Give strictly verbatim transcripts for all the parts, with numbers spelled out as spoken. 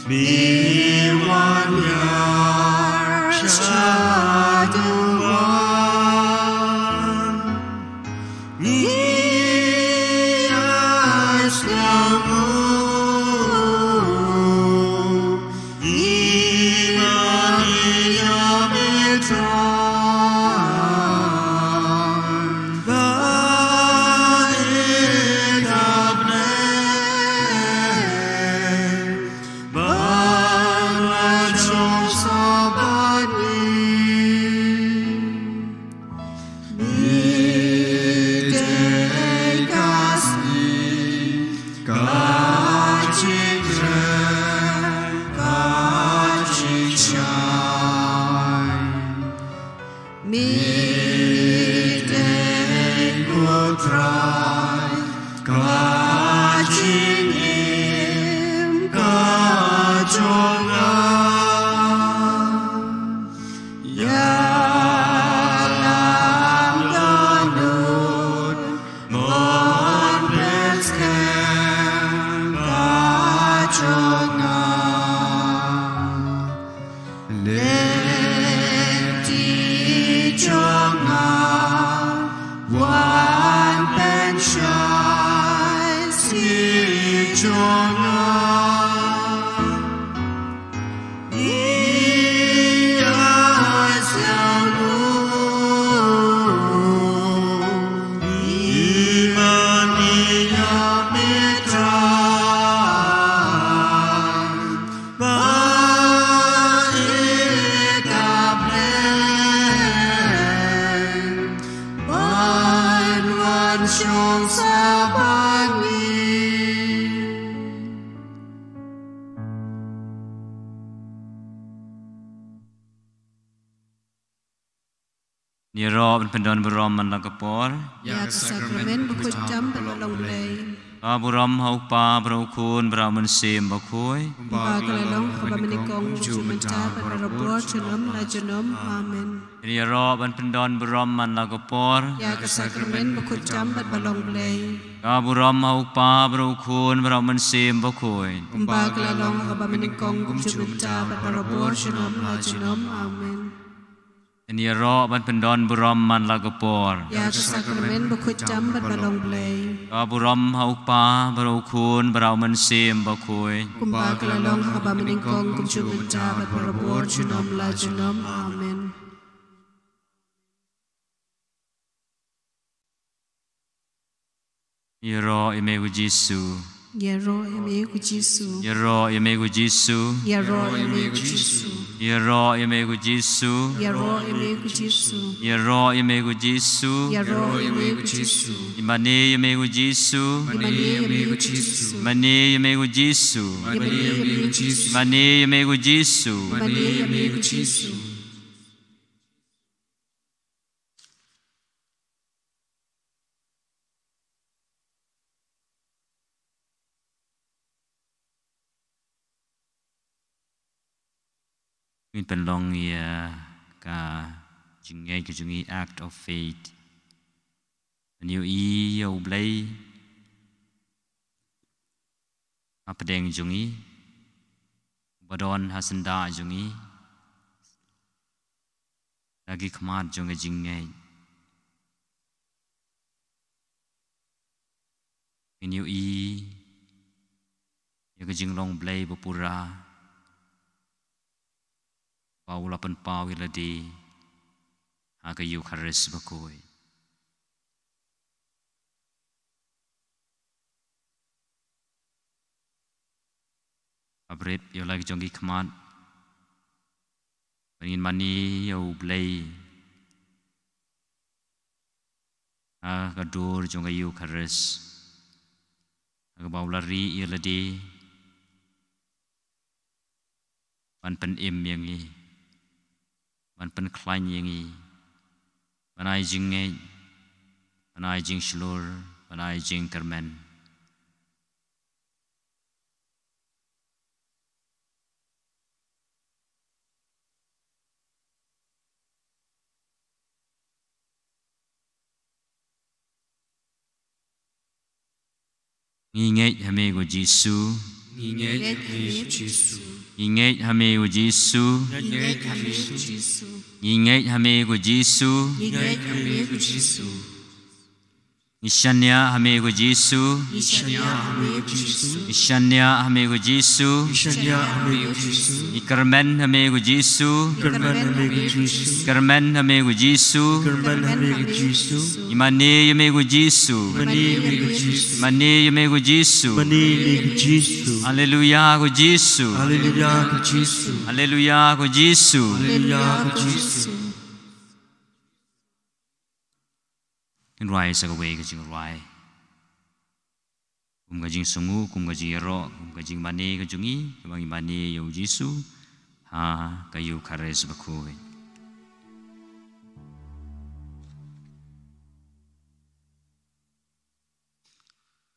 Mi wan ïar sha duwan. Ngi ïa sngewthuh. Ngi wan ïa me Trai. Ba ïa ka bneng. Ban wan shong sha bad ngi. Mi dei ka sngi, ka jingkren, ka jingshai. Mi dei ko Trai, ka jingim ka jong nga. Ïalam dohnud, mon pynskhem ka jong nga. Lynti jong nga, wan pynshai sngi jong nga. Ngi ïa sngewthuh, ngi mane ïa me Trai. Ba ïa ka bneng ban wan shong sha bad ngi. Ïaroh ban pyndon burom man la ka por. Ïa ka sakramen bakhuid tam bad ba long Blei. Ka burom ha u Kpa bad ha u Khun bad ha u Mynsiem Bakhuid. Kumba ka la long ha kaba nyngkong, kumjuh mynta bad barabor junom la junom. Amen. Ïaroh ban pyndon burom man la ka por. Ïa ka sakramen bakhuid tam bad ba long Blei. Ka burom ha u Kpa bad ha u Khun bad ha u Mynsiem Bakhuid. Kumba ka la long ha kaba nyngkong, kumjuh mynta bad barabor junom la junom. Amen. Ïaroh ban pyndon burom man la ka por. Ïa ka sakramen bakhuid tam bad ba long Blei. Ka burom ha u Kpa bad ha u Khun bad ha u Mynsiem Bakhuid. Kumba ka la long ha kaba nyngkong, kumjuh mynta bad barabor junom la junom. Amen. Ïaroh ïa me ko Jisu. Ïaroh ïa me ko Jisu. Ïaroh ïa me ko Jisu. Ïaroh ïa me ko Jisu. Ïaroh ïa me ko Jisu. Ïaroh ïa me ko Jisu. Ïaroh ïa me ko Jisu. Ïaroh ïa me ko Jisu. Ïa mane ïa me ko Jisu. Ïa mane ïa me ko Jisu. Mane ïa me ko Jisu. Ïa mane ïa me ko Jisu. Mane ïa me ko Jisu. Mane ïa me ko Jisu. Ngin pynlong ïa ka jingngeit ka jong ngi, act of faith. Ngin ïohi ïa U Blei hapdeng jong ngi, ba don ha syndah jong ngi, da ki khmat jong ka jingngeit. Ngin ïohi ïa ka jinglong Blei ba pura, ba u la pynpaw ïa lade ha ka Eukharist bakhuid. Ba bret ïa la ki jong ki khmat, ba ngin mane ïa U Blei ha ka dur jong ka Eukharist, ha kaba u la rieh ïa lade ban pynim ïa ngi, ban pynkhlaiñ ïa ngi, ban ai jingngeit, ban ai jingshlur, ban ai jingkyrmen. Ngi ngeit ha me ko Jisu. Ngi ngeit ha me ko Jisu. Ngi ngeit ha me ko Jisu. Ngi ngeit ha me ko Jisu. Ngi ngeit ha me ko Jisu. Ngi ngeit ha me ko Jisu. Ngi shaniah ha me ko Jisu. Ngi shaniah ha me ko Jisu. Ngi shaniah ha me ko Jisu. Ngi shaniah ha me ko Jisu. Ngi kyrmen ha me ko Jisu. Ngi kyrmen ha me ko Jisu. Ngi kyrmen ha me ko Jisu. Ngi kyrmen ha me ko Jisu. Ngi mane ïa me ko Jisu. Ngi mane ïa me ko Jisu. Ngi mane ïa me ko Jisu. Ngi mane ïa me ko Jisu. Haleluya ko Jisu. Haleluya ko Jisu. Haleluya ko Jisu. Haleluya ko Jisu. Ngin rwai sa kawei ka jingrwai. Kum ka jingsngew, kum ka jingïaroh, kum ka jingmane ka jong ngi, kaba ngi mane ïa u Jisu ha ka Ïukharist bakhuid.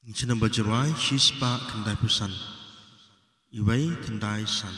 Ngi shim namba jingrwai shispah khyndaiphew san. Iwei khyndai san.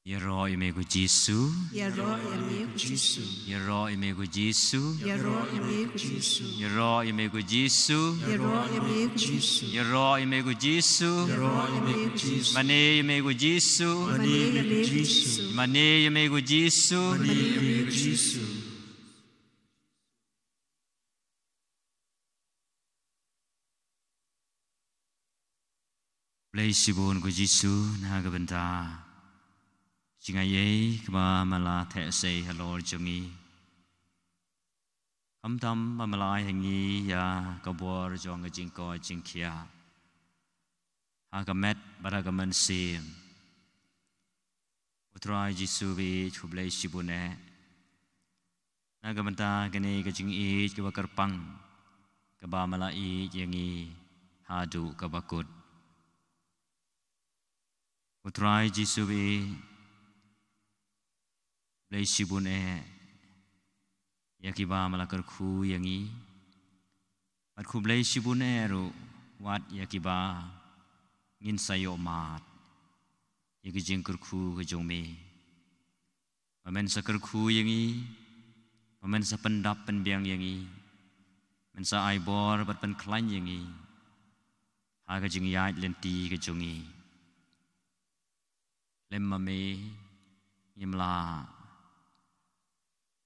Ïaroh ïa me ko Jisu. Ïaroh ïa me ko Jisu. Ïaroh ïa me ko Jisu. Ïaroh ïa me ko Jisu. Ïaroh ïa me ko Jisu. Ïaroh ïa me ko Jisu. Ïaroh ïa me ko Jisu. Ïaroh ïa me ko Jisu. Mane ïa me ko Jisu. Mane ïa me ko Jisu. Mane ïa me ko Jisu. Mane ïa me ko Jisu. Blei shibun ko Jisu na ka bynta jingaiei kaba me la theh sei halor jong ngi. Khamtam ba me la ai ha ngi ïa ka bor jong ka jingkoit jingkhiah ha ka met bad ha ka mynsiem. U Trai Jisu baieit, khublei shibun eh na ka bynta kane ka jingïeit kaba kyrpang kaba me la ïeit ïa ngi haduh kaba kut. U Trai Jisu baieit, blei shibun eh ïa kiba me la kyrkhu ïa ngi. Bad khublei shibun eh ruh wat ïa kiba ngin sa ïoh mad ïa ki jingkyrkhu ka jong me. Ba men sa kyrkhu ïa ngi, ba men sa pyndap pynbiang ïa ngi, men sa ai bor bad pynkhlaiñ ïa ngi ha ka jingïaid lynti ka jong ngi. Lem ma me ngim lah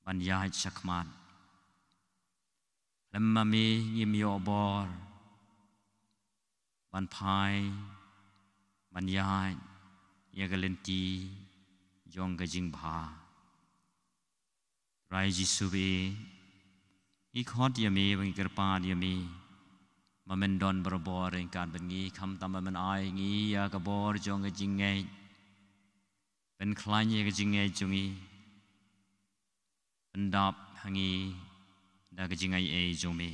ban ïaid shakhmat. Lem ma me ngim ïoh bor ban phai ban ïaid ïa ka lynti jong ka jingbha. Trai Jisu baieit, ngi khot ïa me, ba ngi kyrpad ïa me, ba men don barabor ryngkat bad ngi, khamtam ba men ai ngi ïa ka bor jong ka jingngeit, pynkhlaiñ ïa ka jingngeit jong ngi, pyndap ha ngi da ka jingaiei jong me.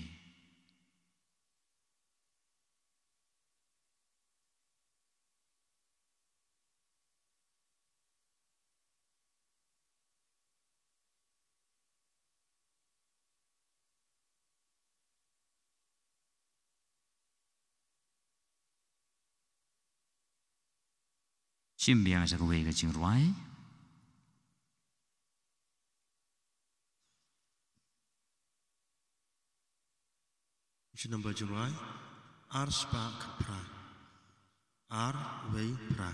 Shim biang sa kawei ka jingrwai. Shi number jingrwai, ar spah phra. Ar wei phra.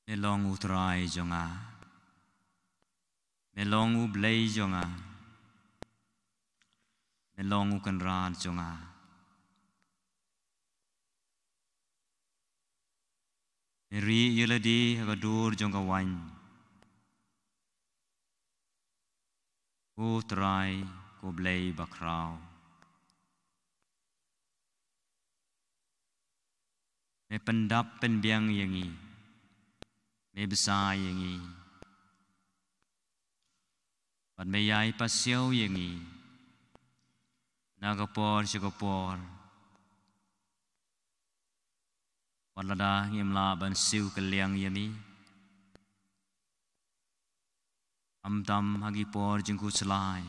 Me long u Trai jong nga. Me long u Blei jong nga. Me long u Kynrad jong nga. Me rieh ïa lade ha ka dur jong ka waiñ. Ko Trai, ko Blei bakhraw. Me pyndap pynbiang ïa ngi. Me bsa ïa ngi. Bad me ïai pasiaw ïa ngi. Na ka por sha ka por. Wat lada ngim lah ban siew kylliang ïa me. Khamtam ha ki por jingkhuslai.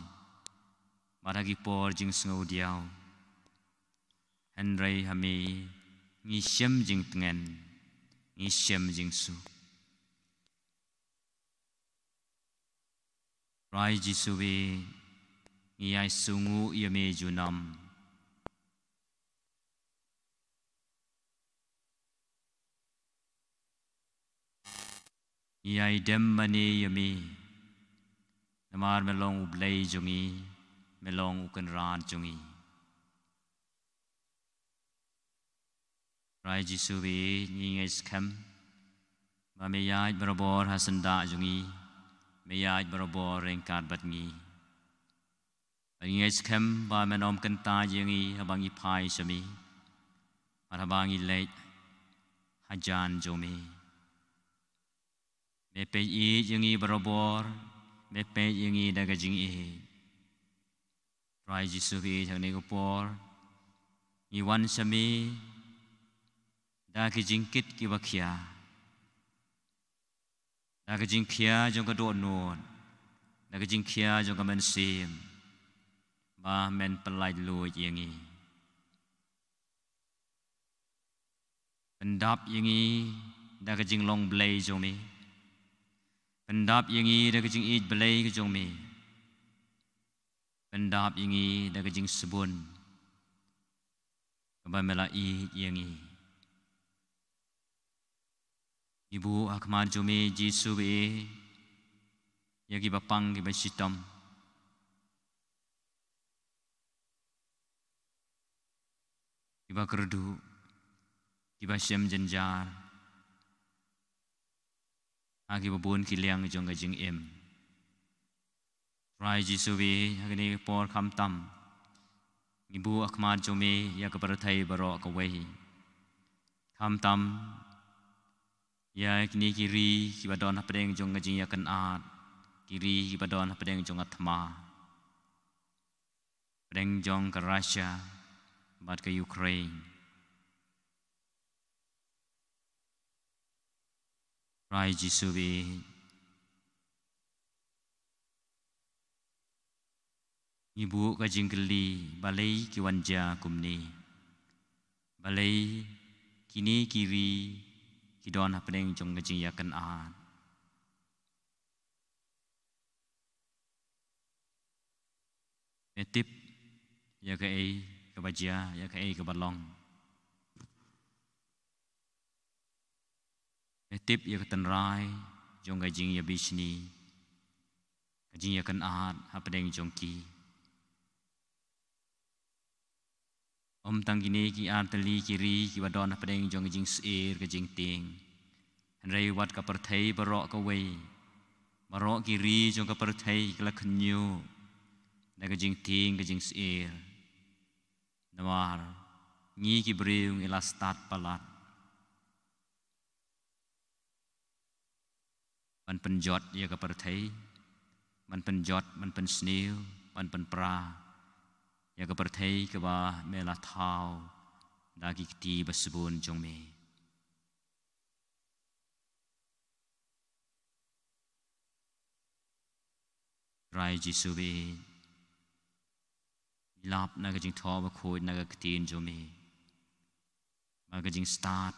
Bad ha ki por jingsngewdiaw. Hynrei ha me ngi shem jingtngen. Ngi shem jingsuk. Trai Jisu e, ngi ïai sngewnguh ïa me junom. Ngi ïai dem mane ïa me. Namar me long u Blei jong ngi, me long u Kynrad jong ngi. Trai Jisu e, ngi ngeit skhem ba me ïaid barabor ha syndah jong ngi, me ïaid barabor ryngkat bad ngi. Bad ngi ngeit skhem ba men ym kyntait ïa ngi haba ngi phai sha me, bad haba ngi leit hajan jong me. Me peit ïa ngi barabor, me peit ïa ngi da ka jingïeit. Trai Jisu e, ha kane ka por ngi wan sha me da ki jingkit kiba khia, da ka jingkhia jong ka dohnud, da ka jingkhia jong ka mynsiem, ba men pyllait luid ïa ngi. Pyndap ïa ngi da ka jinglong Blei jong me. Pyndap ïa ngi da ka jingïeit Blei ka jong me. Pyndap ïa ngi da ka jingsbun kaba me la ïeit ïa ngi. Ngi buh ha khmat jong me Jisu e, ïa kiba pang kiba shitom, kiba kyrduh, kiba shem jynjar, ha kiba bun ki liang jong ka jingim. Trai Jisu e, ha kane ka por khamtam ngi buh ha khmat jong me ïa ka pyrthei baroh kawei. Khamtam ïa kine ki ri kiba don hapdeng jong ka jingïakynad, ki ri kiba don hapdeng jong ka thma, hapdeng jong ka Russia bad ka Ukraine. Trai Jisu e, ngi buh ka jingkylli, balei ki wan jia kumne? Balei kine ki ri ki don hapdeng jong ka jingïakynad? Me tip ïa kaei kaba jia, ïa kaei kaba long. Me tip ïa ka tynrai jong ka jingïabishni, ka jingïakynad hapdeng jong ki. Ym tang kine ki artylli ki ri kiba don hapdeng jong ka jingsyier ka jingtieng, hynrei wat ka pyrthei baroh kawei, baroh ki ri jong ka pyrthei ki la khynñiuh da ka jingtieng ka jingsyier. Namar ngi ki briew ngi la stad palat ban pynjot ïa ka pyrthei, ban pynjot, ban pynsniew, ban pynpra ïa ka pyrthei kaba me la thaw da ki kti basbun jong me. Trai Jisu e, ngi lap na ka jingthoh bakhuid na ka ktien jong me, ba ka jingstad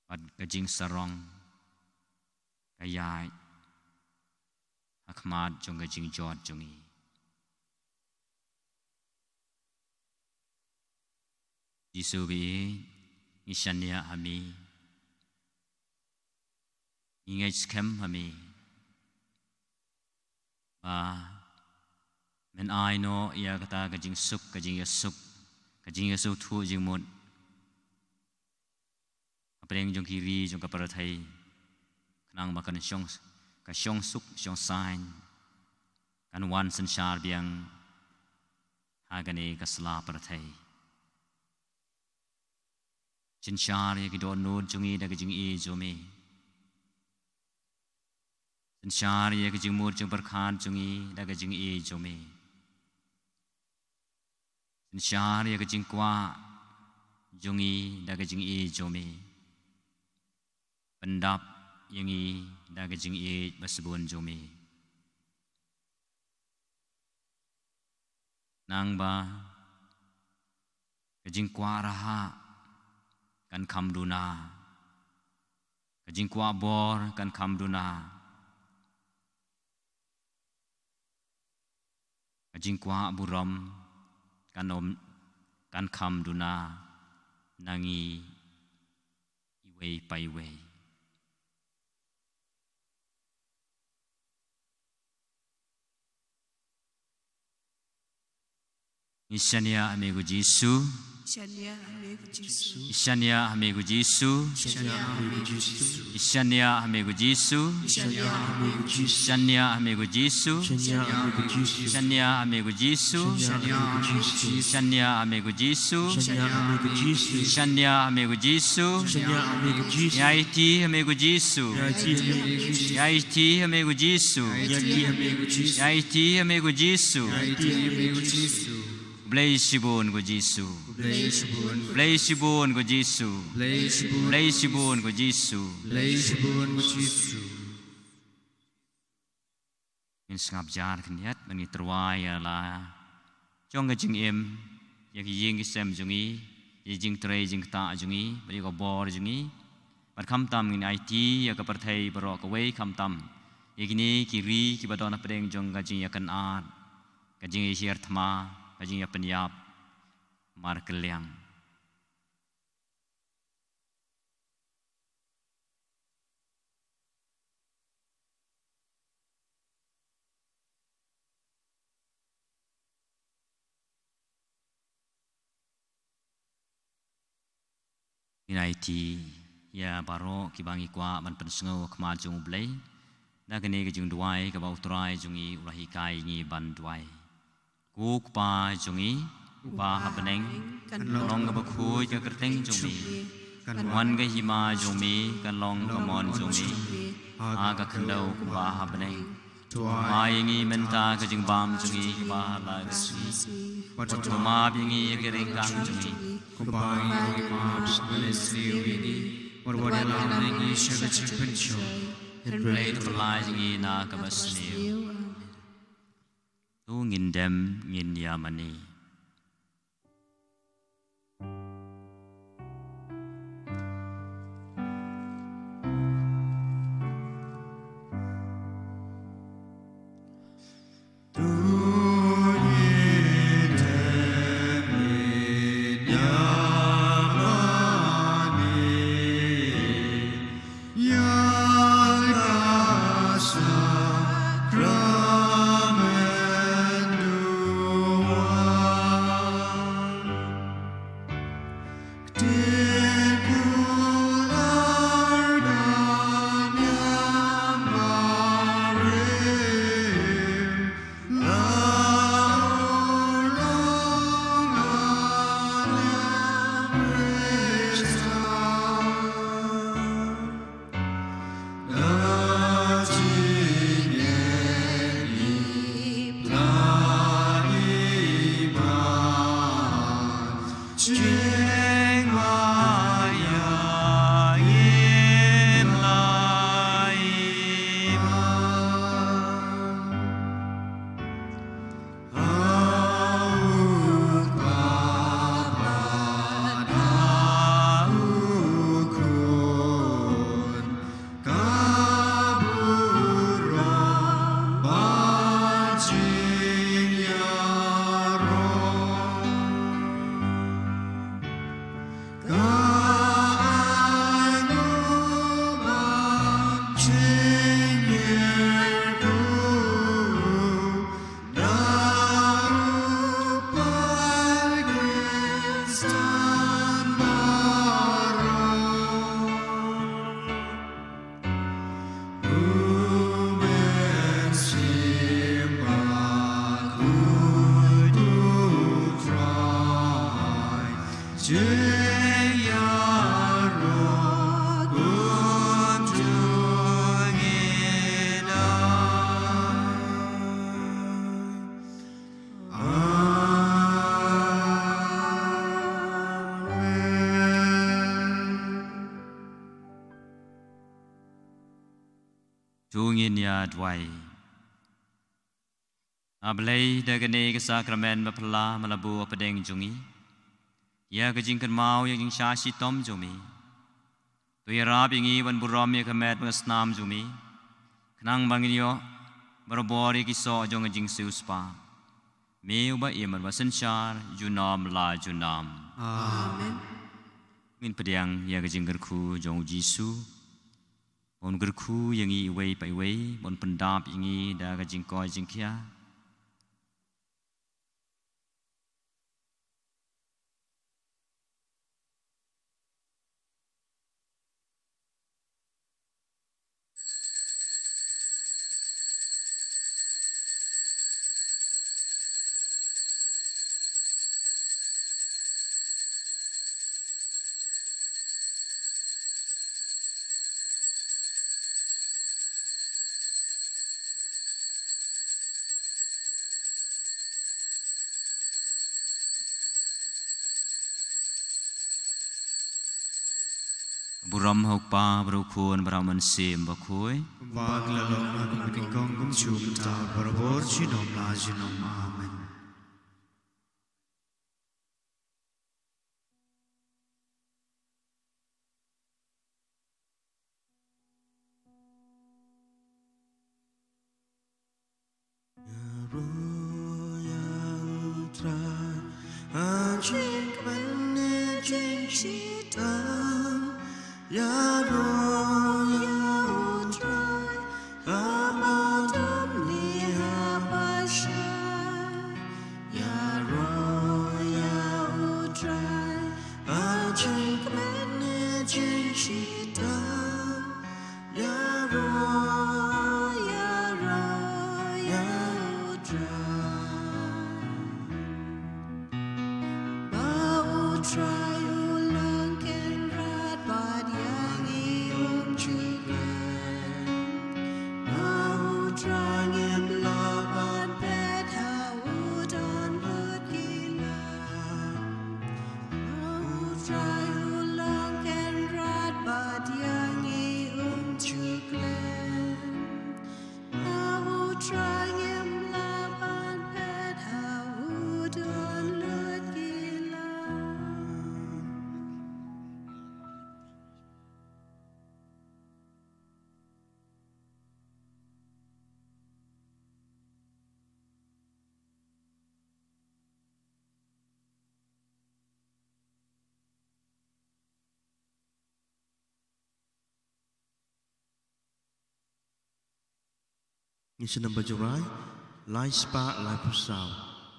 bad ka jingsarong ka ïaid ha khmat jong ka jingjot jong ngi. Jisu e, ngi shaniah ha me. Ngi ngeit skhem ha me ba men ai noh ïa kata ka jingsuk, ka jingïasuk, ka jingïasuk thuh jingmut hapdeng jong ki ri jong ka pyrthei, khnang ba kan shong, ka shongsuk shongsaiñ kan wan synshar biang ha kane ka sla pyrthei. Synshar ïa ki dohnud jong ngi da ka jingïeit jong me. Synshar ïa ka jingmut jingpyrkhat jong ngi da ka jingïeit jong me. Synshar ïa ka jingkwah jong ngi da ka jingïeit jong me. Pyndap ïa ngi da ka jingïeit ba sbun jong me. Nang ba ka jingkwah raha kan kham duna, ka jingkwah bor kan kham duna, ka jingkwah burom kan ym, kan kham duna na ngi iwei pa iwei. Ngi shaniah ha me ko Jisu. Shaniah ha me ko Jisu. Shaniah ha me ko Jisu. Shaniah ha me ko Jisu. Shaniah ha me ko Jisu. Shaniah ha me ko Jisu. Shaniah ha me ko Jisu. Shaniah ha me ko Jisu. Shaniah ha me ko Jisu. Shaniah ha me ko Jisu. Shaniah ha me ko Jisu. Shaniah ha me ko Jisu. Ngi aiti ha me ko Jisu. Ngi aiti ha me ko Jisu. Ngi aiti ha me ko Jisu. Ngi aiti ha me ko Jisu. Ngi aiti ha me ko Jisu. Blei shibun ko Jisu. Blei shibun. Blei shibun ko Jisu. Blei shibun. Blei shibun ko Jisu. Blei shibun ko Jisu. Ngin sngap jar khyndiat ban ngi tyrwa ïa la jong ka jingim, ïa ki ïing ki sem jong ngi, ïa jingtrei jingktah jong ngi, bad ïa ka bor jong ngi. Bad khamtam ngin aiti ïa ka pyrthei baroh kawei khamtam ïa kine ki ri kiba don hapdeng jong ka jingïakynad, ka jingïahiar thma, ka jingïapynïap markylliang. Ngin aiti ïa baroh kiba ngi kwah ban pynsngew ha khmat jong U Blei da kane ka jingduwai kaba U Trai jong ngi u la hikai ngi ban duwai. Ko Kpa jong ngi uba ha bneng, kan long kaba khuid ka kyrteng jong me, kan wan ka hima jong me, kan long ka mon jong me ha ka khyndew kumba ha bneng. To ai ïa ngi mynta ka jingbam jong ngi kaba ha la ka sngi, bad to map ïa ngi ïa ki ryngkang jong ngi, kumba ngi map ïa ngi, bad wat ïalam ïa ngi sha ka jingpynshoi, hynrei to pyllait ïa ngi na kaba sniew. Amen. To ngin dem ngin ïa mane. To ngin ïa duwai. A Blei, da kane ka sakramen baphylla me la buh hapdeng jong ngi ïa ka jingkynmaw ïa ka jingshah shitom jong me. To ïarap ïa ngi ban burom ïa ka met bad ka snam jong me, khnang ba ngin ïoh barabor ïa ki soh jong ka jingsiewspah. Me uba im bad uba synshar junom la junom. Amen. Ngin pdiang ïa ka jingkyrkhu jong U Jisu. Un kyrkhu ïa ngi iwei pa iwei, un pyndap ïa ngi da ka jingkoit jingkhiah. Burom ha U Kpa, bad U Khun, bad U Mynsiem Bakhuid. Ba ka la long ha ka nyngkong kumjuh mynta barabor junom la junom. Amen. Ïaroh ïa U Trai ha jingkmen ne jingshitom. Ïaroh ïa U Trai ha madan ne ha bashar. Ïaroh ïa U Trai ha jingkmen ne jingshitom. Ïaroh, ïaroh ïa U Trai. Ba U Trai u long kynrad bad ïa ngi um ju klet. Ba U Trai ngim lah ban phet ha u don lut ki lad. Ba U Trai u long kynrad bad ïa ngi um ju klet. Ba U Trai ngim lah ban phet ha u don lut ki lad. Ngi sa ïa nang bajrai, lai spah lai phew saw,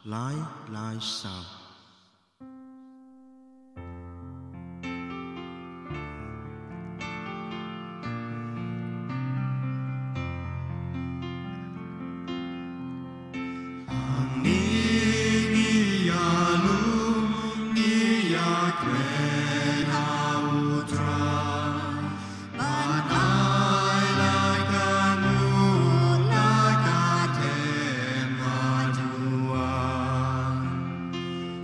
lai, lai saw. Hangne ngi ïalum, ngi ïakren ha U Trai. Ban ai la ka mut la ka them ha duwan.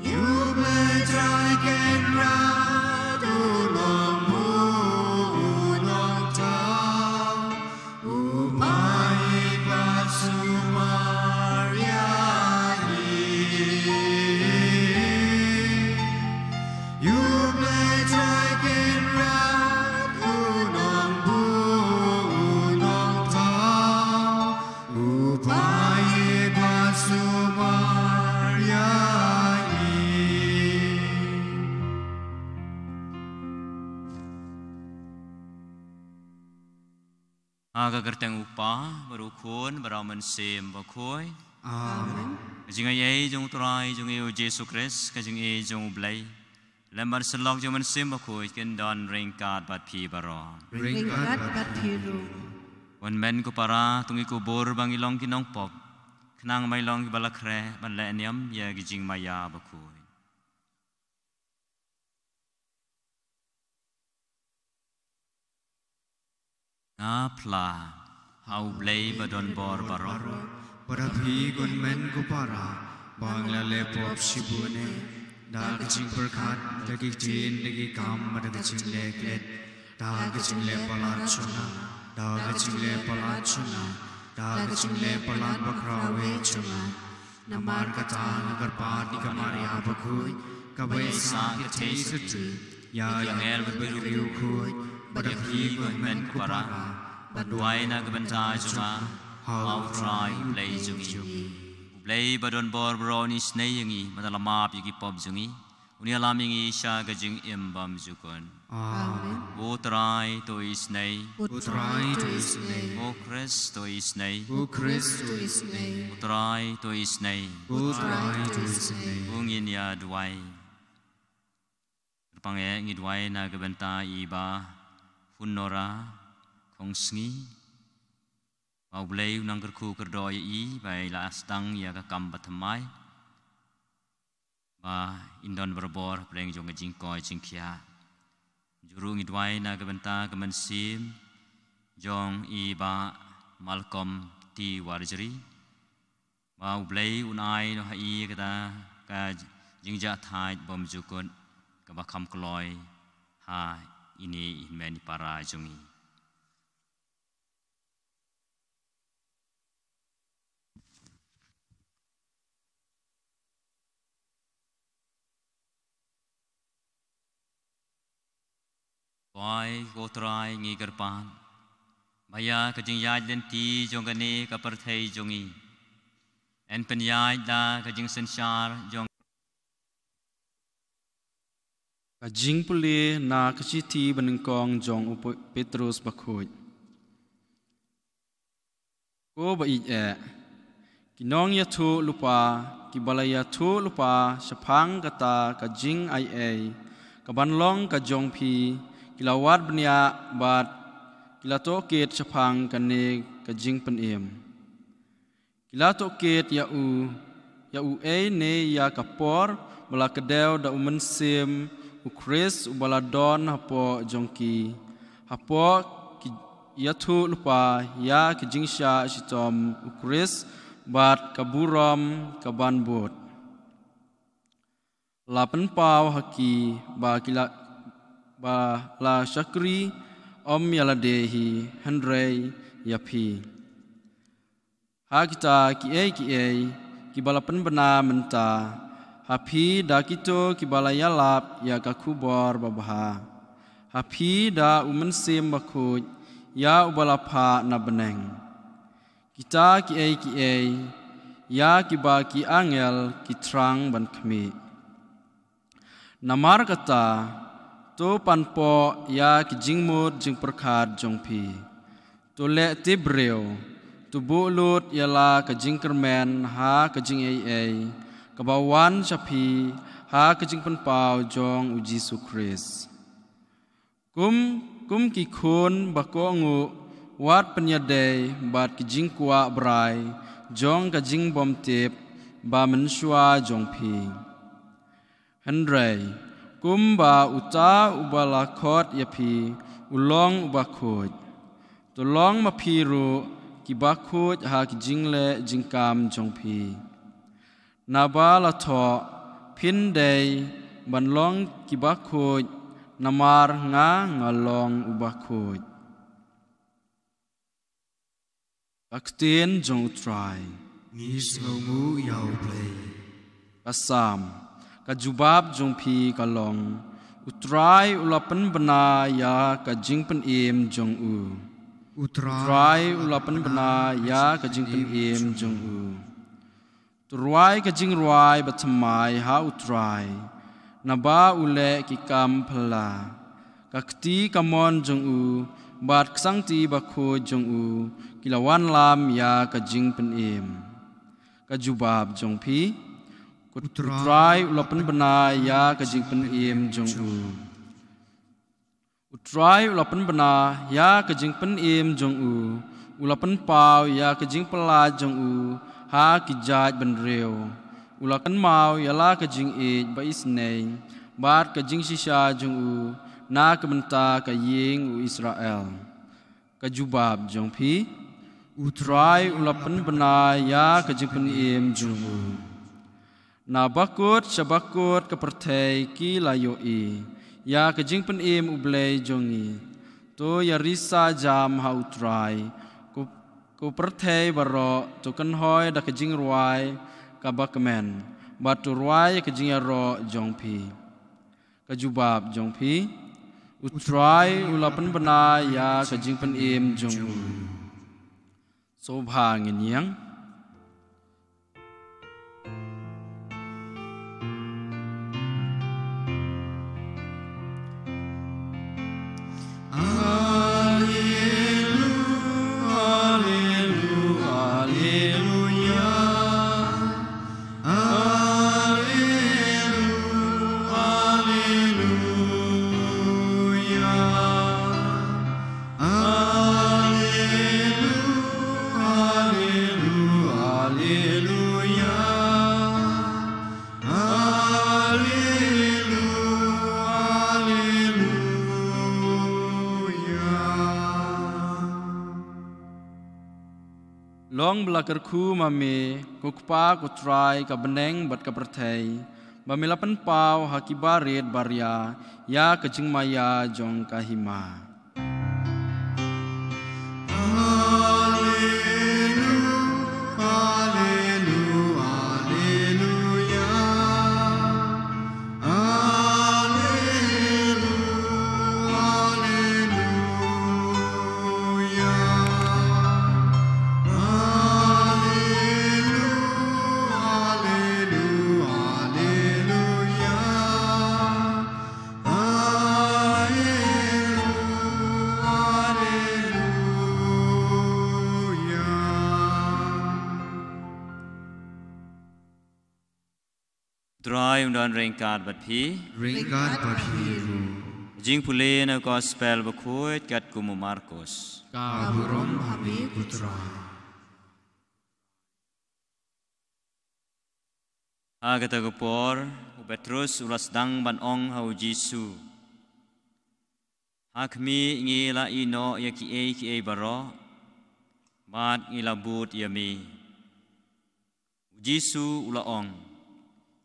Ïa U Blei Trai Kynrad u nongbuh u nongthaw. U paid bad sumar ïa ngi. Ïa U Blei Trai Kynrad u nongbuh u nongthaw. U paid bad sumar ïa ngi. Ha ka kyrteng U Kpa, bad U Khun, bad U Mynsiem Bakhuid. Amen. Ka jingaiei jong U Trai jong ngi U Jisu Khrist, ka jingaiei jong U Blei, lem bad syllok jong U Mynsiem Bakhuid, kin don ryngkat bad phi baroh. Ryngkat bad phi ruh. Wan men ko para, to ngi kubur ba ngi long ki nongpop, khnang ba ngi long kiba la khreh ban leh niam ïa ki jingmaïa bakhuid. Nga phla ha U Blei ba don bor baroh. Bad ha phi ko hynmen ko para, ba nga la leh pop shibun eh, da ka jingpyrkhat, da ki ktien, da ki kam, da ka jingleh klet, da ka jingleh palat jong nga. Da ka jingleh palat jong nga, da ka jingleh palat bakhraw eh jong nga. Namar kata nga kyrpad ïa ka Maria bakhuid, kaba ïaisah kynthei syrti, ïa ki angel bad ki briew khuid, bad ïa phi ko hynmen ko para, bad duwai na ka bynta jong nga ha U Trai U Blei jong ngi. U Blei ba don bor baroh un isynei ïa ngi, bad un ïalam ïa ki pop jong ngi. Un ïalam ïa ngi sha ka jingim bymjukut. Amen. U Trai to isynei. U Trai to isynei. U Khrist to isynei. U Khrist to isynei. U Trai to isynei. U Trai to isynei. To ngin ïa duwai. Kyrpang eh ngi duwai na ka bynta i Bah Hunora Khongsngi. Ba U Blei un nang kyrkhu kyrdoh ïa i, ba i la sdang ïa ka kam bathymmai. Ba in don barabor hapdeng jong ka jingkoit jingkhiah. Kumjuh ruh ngi duwai na ka bynta ka mynsiem jong i Bah Malcolm T Warjri. Ba U Blei un ai noh ha i kata ka jingjahthait bymjukut kaba kham kloi ha ine i hynmen i para jong ngi. Oi, ko Trai ngi kyrpad. Ba ïa ka jingïaid lynti jong kane ka pyrthei jong ngi. Yn pynïaid da ka jingsynshar jong Ka jingpule na ka shithi banyngkong jong u Pe-, Petrus bakhuid. Ko ba ïeit eh. Ki nongïathuhlypa, ki ba la ïathuhlypa, shaphang kata ka jingai ei, ka ban long ka jong phi, ki la wad bniah bad, ki la tohkit shaphang kane ka jingpynim. Ki la tohkit ïa u, ïa u ei ne ïa ka por, ba la kdew da u mynsiem, u Khrist, u ba la don hapoh jong ki. Hapoh ki ïathuhlypa, ïa ki jingshah shitom u Khrist, bad ka burom ka ban bud. La pynpaw ha ki ba ki la, ba la shakri ym ïa lade hi hynrei ïa phi. Ha kita kiei kiei ki ba la pynbna mynta ha phi da kito ki ba la ïalap ïa ka khubor babha. Ha phi da u Mynsiem Bakhuid ïa u ba la phah na bneng. Kita kiei kiei ïa ki ba ki angel ki thrang ban khmih. Namar kata, to pan poh ïa ki jingmut jingpyrkhat jong phi. To leh tip briew, to buh lut ïa la ka jingkyrmen ha ka jingaiei, ka ba wan sha phi ha ka jingpynpaw jong u Jisu Khrist. Kum, kum ki khun ba kohnguh wat pynïadei bad ki jingkwah brai jong ka jingbymtip ba mynshuwa jong phi. Hynrei, kumba uta u ba la khot ïa phi u long u bakhuid. To long ma phi ruh ki bakhuid ha ki jingleh jingkam jong phi. Naba la thoh, phin dei ban long ki bakhuid, namar nga nga long u bakhuid. Ka ktien jong u Trai. Ngi sngewnguh ïa u Blei. Ka Salm, ka jubab jong phi ka long, u Trai u la pynbna ïa ka jingpynim jong u. U Trai u la pynbna ïa ka jingpynim jong u. To rwai ka jingrwai bathymmai ha u Trai, naba u leh ki kam phylla. Ka kti kamon jong u, bad ka sangti bakhuid jong u, ki la wanlam ïa ka jingpynim. Ka jubab jong phi, u Trai u la pynbna ïa ka jingpynim jong u. U Trai u la pynbna ïa ka jingpynim jong u, u la pynpaw ïa ka jingpyllait jong u ha ki jaid bynriew. U la kynmaw ïa la ka jingïeit ba isynei bad ka jingshisha jong u na ka bynta ka ïing u Israel. Ka jubab jong phi, u Trai u la pynbna ïa ka jingpynim jong u. Na bakut sha bakut ka pyrthei ki la ïohi ïa ka jingpynim u Blei jong ngi. To ïarisa jam ha U Trai, ko, ko pyrthei baroh, to kynhoi da ka jingrwai kaba kmen, bad to rwai ka jingïaroh jong phi. Ka jubab jong phi, U Trai u la pynbna ïa ka jingpynim jong u. Sngewbha ngin ïeng. Long ba la kyrkhu ma me, ko Kpa, ko Trai ka bneng bad ka pyrthei, ba me la pynpaw ha ki barit baria ïa ka jingmaïa jong ka hima. Trai un don ryngkat bad phi. Ryngkat bad phi ruh. Jingpule na Gospel bakhuid katkum u Markos. Ka burom ha me ko Trai. Ha kata ka por, u Petrus u la sdang ban ong ha u Jisu, Ha khmih, ngi la ïehnoh ïa kiei kiei baroh, bad ngi la bud ïa me. U Jisu u la ong,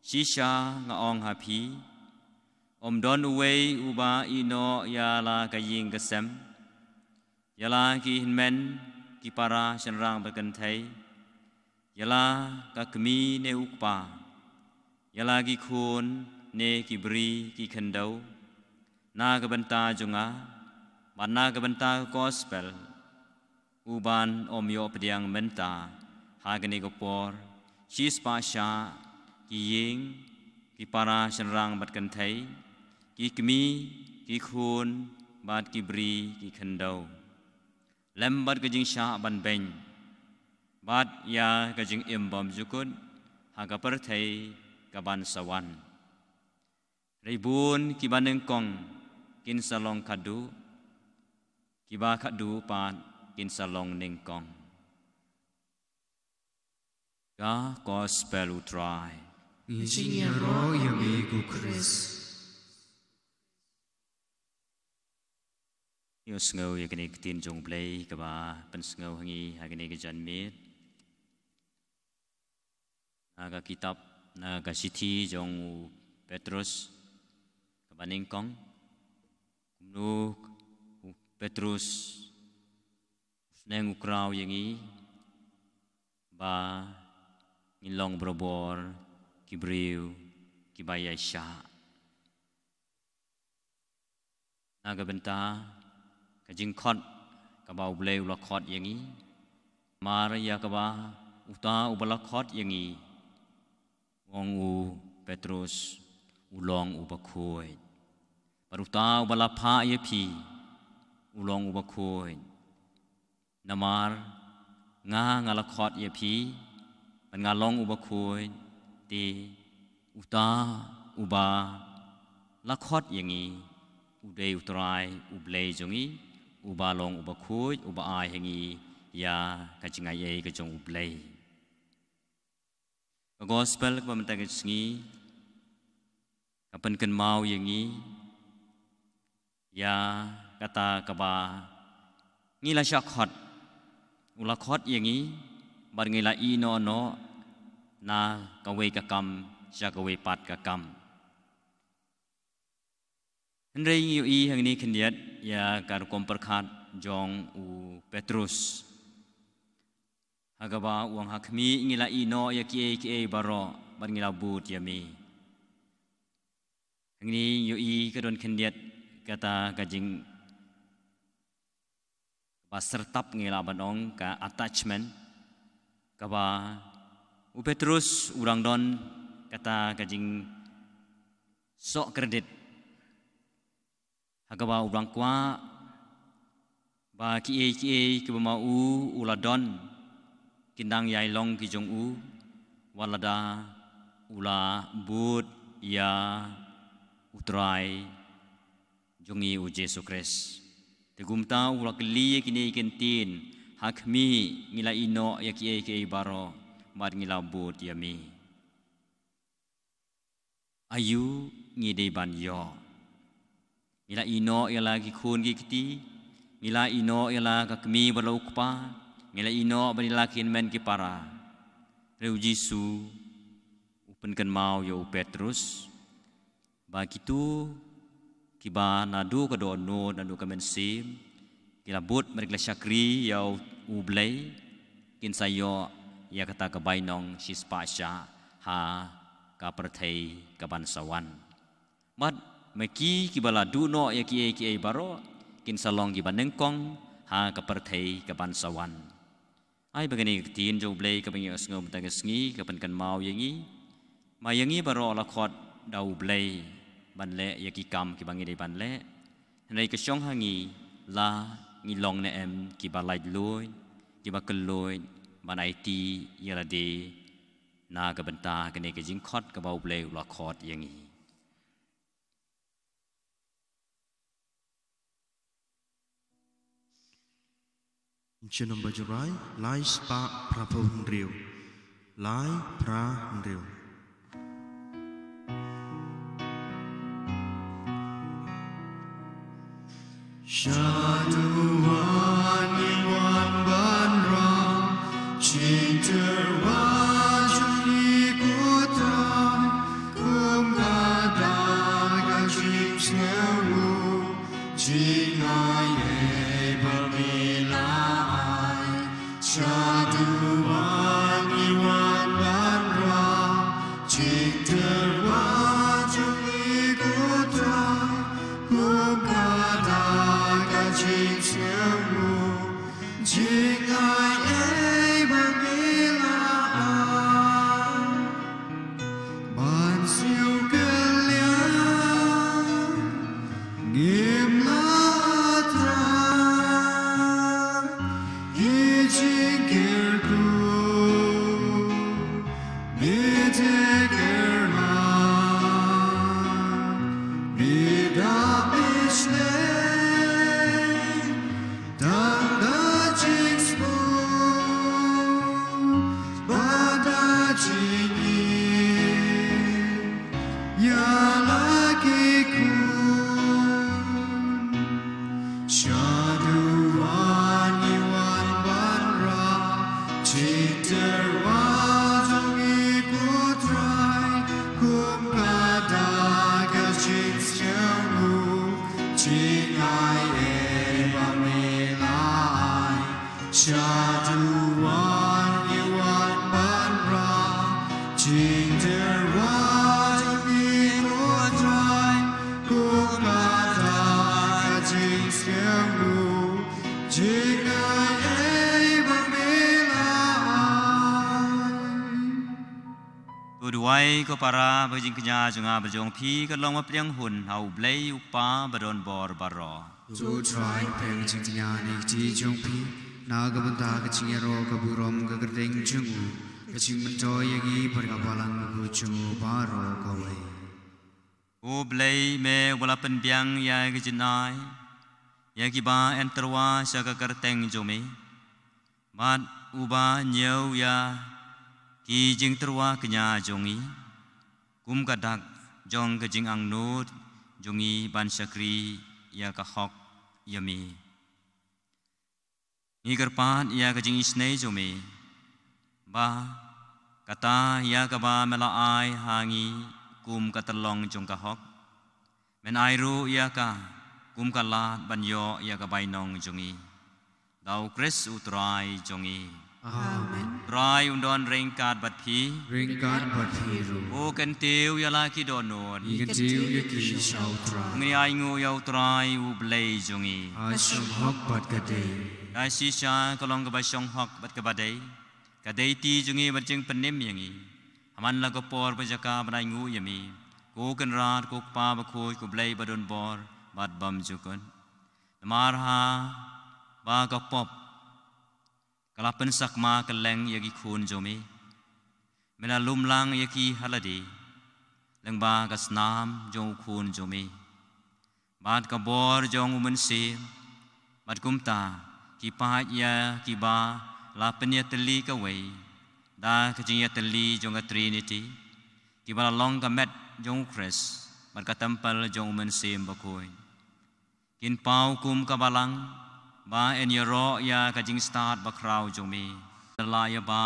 Shisha nga ong ha phi, ym don uwei uba ïehnoh ïa la ka ïing ka sem, ïa la ki hynmen, ki para shynrang bad kynthei, ïa la ka kmie ne u kpa, ïa la ki khun ne ki briew ki khyndew, na ka bynta jong nga, bad na ka bynta ka Gospel, u ban ym ïoh pdiang mynta ha kane ka por shispah shah ki ïing, ki para shynrang bad kynthei, ki kmie, ki khun, bad ki briew ki khyndew, lem bad ka jingshah ban beiñ, bad ïa ka jingim bymjukut ha ka pyrthei ka ban sa wan. Hynrei bun kiba nyngkong kin sa long khadduh, kiba khadduh pat kin sa long nyngkong. Ka Gospel u Trai. Ngi jingïaroh ïa me ko Khrist. Ïohsngew ïa kane ka ktien jong U Blei kaba pynsngew ha ngi ha kane ka janmiet. Na ka kitab, na ka shithi jong u Petrus kaba nyngkong. Kumno u Petrus u sneng u kraw ïa ngi ba ngin long barabor ki briew kiba ïaishah. Na ka bynta ka jingkhot kaba U Blei u la khot ïa ngi. Namar ïa kaba uta uba la khot ïa ngi, u ong u Petrus, u long uba khuid. Bad uta uba la phah ïa phi, u long uba khuid. Namar nga, nga la khot ïa phi, bad nga long uba khuid, te uta uba la khot ïa ngi, u dei U Trai U Blei jong ngi, uba long uba khuid, uba ai ha ngi ïa ka jingaiei ka jong U Blei. Ka Gospel kaba mynta ka sngi ka pynkynmaw ïa ngi ïa kata kaba ngi la shah khot. U la khot ïa ngi, bad ngi la ïehnoh noh na kawei ka kam sha kawei pat ka kam. Hynrei ngi ïohi hangne khyndiat ïa ka rukom pyrkhat jong u Petrus. Ha kaba u ong ha khmih ngi la ïehnoh ïa kiei kiei baroh bad ngi la bud ïa me. Hangne ngi ïohi ka don khyndiat kata ka jing ba sertap ngi lah ban ong ka attachment, kaba u Petrus u dang don kata ka jing sok kredit, ha kaba u dang kwah ba kiei kiei kiba ma u u la don kin dang ïai long ki jong u, wat lada u la bud ïa u Trai jong ngi u Jisu Khrist. Te kumta u la kylli ïa kine ki ktien, ha khmih ngi la ïehnoh ïa kiei kiei baroh bad ngi la bud ïa me. Aïu ngi dei ban ïoh? Ngi la ïehnoh ïa la ki khun ki kti, ngi la ïehnoh ïa la ka kmie bad la u kpa, ngi la ïehnoh bad ïa la ki hynmen ki para. Hynrei u Jisu u pynkynmaw ïa u Petrus ba kito kiba naduh ka dohnud, naduh ka mynsiem ki la bud bad ki la shakri ïa u Blei, kin sa ïoh ïa kata ka bainong shispah shah ha ka pyrthei kaban sa wan. Bad ma ki kiba la duh noh ïa kiei kiei baroh kin sa long kiba nyngkong ha ka pyrthei kaban sa wan. Ai ba kane ka ktien jong u Blei kaba ngi ïohsngew mynta ka sngi ka pynkynmaw ïa ngi, ma ïa ngi baroh la khot da u Blei ban leh ïa ki kam kiba ngi dei ban leh. Hynrei ka shong ha ngi la ngi long ne em kiba laitluid, kiba kylluid ban aiti ïa lade na ka bynta kane ka jingkhot kaba u Blei u la khot ïa ngi. Jingshah nombor Jurai, lai spah phra phew hynriew. Lai phra hynriew. Shaduwan ngi wan ban rah, jingtyrwa jong ngi ko Trai, kum ka dak ka jingsngew, jingaiei ba me la ai. Shaduwan ngi wan ban rah, jingtyrwa jong ngi ko Trai, kum ka dak ka jingsngew, jingaiei ba me la ai. Ban siew kylliang ngim lah Trai, ki jingkyrkhu me te kyrman, me da me shlei. Tang da jingsngew bad da jingim ïa la ki khun. Shaduwan ngi wan ban rah, jingtyrwa jong ngi ko Trai, kum ka dak ka jingsngew, jingaiei ba me la ai. Shaduwan ngi wan ban rah, jingtyrwa jong ngi ko Trai, kum ka dak ka jingsngew, jingaiei ba me la ai. To duwai ko para, ba ka jingkñia jong nga bad jong phi kan long ba pdiang hun ha u Blei u Kpa ba don bor baroh. To Trai, pdiang ka jingkñia ne ka kti jong phi na ka bynta ka jingïaroh ka burom ka kyrteng jong u, ka jingmyntoi ïa ngi bad ka balang ka jong u baroh kawei. Ko Blei, me ba la pynbiang ïa ka jingai ïa kiba ïeng tyrwa sha ka kyrteng jong me, bad uba ñiew ïa ki jingtyrwa kñia jong ngi, kum ka dak jong ka jingangnud jong ngi ban shakri ïa ka hok ïa me. Ngi kyrpad ïa ka jingisynei jong me, ba kata ïa kaba me la ai ha ngi kum ka tyllong jong ka hok, Men ai ruh ïa ka kum ka lad ban ïoh ïa ka bainong jong ngi. Da U Khrist U Trai jong ngi. Amen. Trai un don ryngkat bad phi. Ryngkat bad phi ruh. Ko kyntiew ïa la ki dohnud. Ngi kyntiew ïa ki sha U Trai. Ngin ïa ainguh ïa U Trai U Blei jong ngi. Ha shym hok bad ka dei. Ka shisha ka long kaba shong hok bad kaba dei. Ka dei ti jong ngi bad jingpynim ïa ngi. Ha man la ka por bad jaka ban ainguh ïa me. Ko Kynrad, ko Kpa Bakhuid, ko Blei badonbor bad bymjukut. Namar haba ka pop ka la pynsakma kylleng ïa ki khun jong me, me la lum lang ïa ki ha lade lyngba ka snam jong U Khun jong me bad ka bor jong U Mynsiem. Bad kumta ki paid ïa kiba la pynïatylli kawei da ka jingïatylli jong ka Trinity, kiba la long ka met jong U Khrist bad ka templ jong U Mynsiem Bakhuid. Kin paw kum ka balang ba yn ïaroh ïa ka jingstad bakhraw jong me. La ïa bam